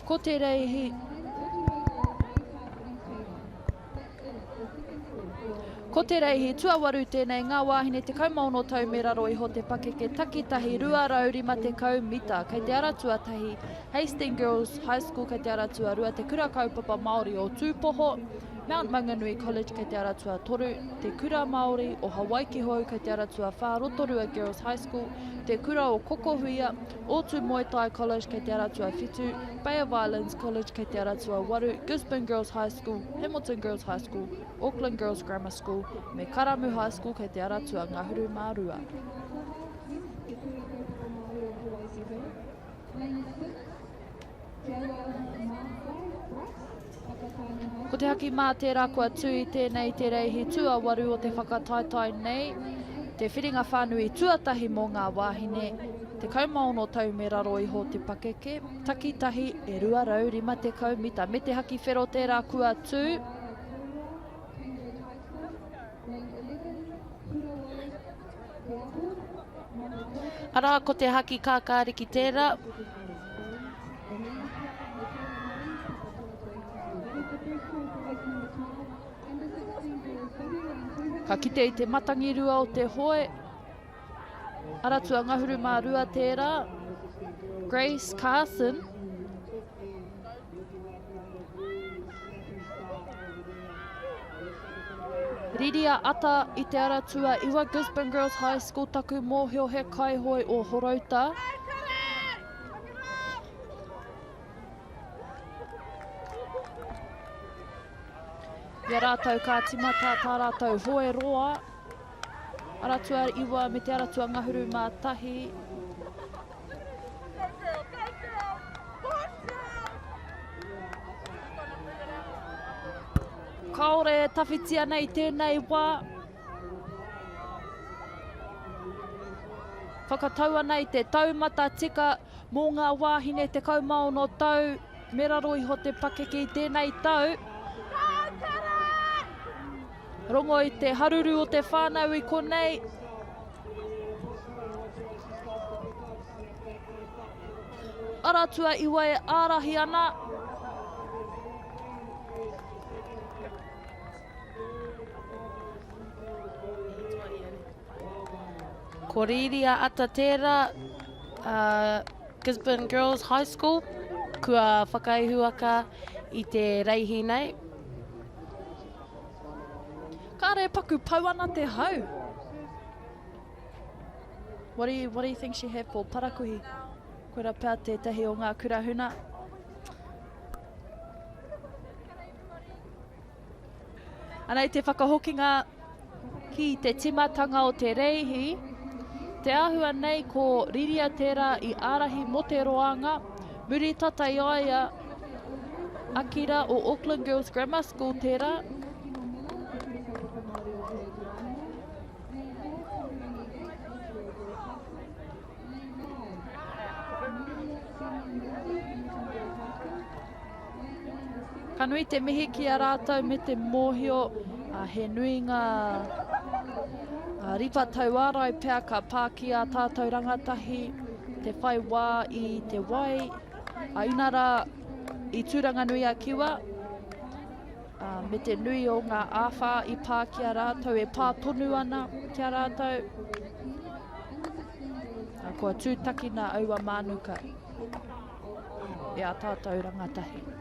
Ko te reihi. Ko te reihi tuawaru tēnei ngā wāhine 16 tau me raro iho te pakeke takitahi 250 mita. Kei te ara tuatahi Hastings Girls High School kei te ara tuarua Te Kura Kaupapa Māori o Tūpoho, Mount Maunganui College kei te ara tuatoru, Te Kura Māori o Hawaiki Hou kei te ara tuawhā Rotorua Girls High School, Te Kura o Kokohuia, Ōtūmoetai College kei te ara tuawhitu, Bay of Islands College kei te ara tuawaru, Gisborne Girls High School, Hamilton Girls High School, Auckland Girls Grammar School me Karamu High School kei te ara tuangahuru mā rua. Ko te haki mā tērā kua tū i tēnei te reihi tuawaru o te whakataetae nei, te whiringa whānui tuatahi mō ngā wāhine, 16 tau me raro iho te pakeke, takitahi e 250 mita. Me te haki whero tērā kua tū. Arā, ko te haki kākāriki tērā. Ka kite i te matangirua o te hoe. Aratua ngahuru mā rua tērā. Grace Carson. Riria Ata i te ara tuaiwa Gisborne Girls High School taku mōhio he kaihoe o Horouta. I a rātou ka timata tā rātou hoe roa. Ara tuaiwa me te ara tuangahuru mā tahi. Kāore e tawhiti ana i tēnei wā. Whakatau ana i te taumata tika mō ngā wāhine 16 tau me raro iho te pakeke i tēnei tau. Rongo i te haruru o te whānau i konei. Aratua iwa e ārahi ana. Ko Rīria Ata tērā, uh, Gisborne Girls High School, kua whakaihuwaka i te reihi nei. Kāre paku pau ana te hau. What do you, what do you think she had for parakuhi? Koira pea tētahi o ngā kura huna. Anei te whakahokinga ki te timatanga o te reihi. Te āhua nei ko Riria tērā i ārahi mō te roanga. Muri tata i a ia, Akira o Auckland Girls Grammar School tērā. Ka nui te mihi ki a rātou me te mōhio he nui ngā ripa tauārai pea ka pā ki ā tātou rangatahi te whai wā i te wai, inarā i Tūranganui-a-Kiwa, me te nui o ngā āwhā i pā ki a rātou, e pā tonu ana ki a rātou. Kua tūtakina aua mānuka e ā tātou rangatahi.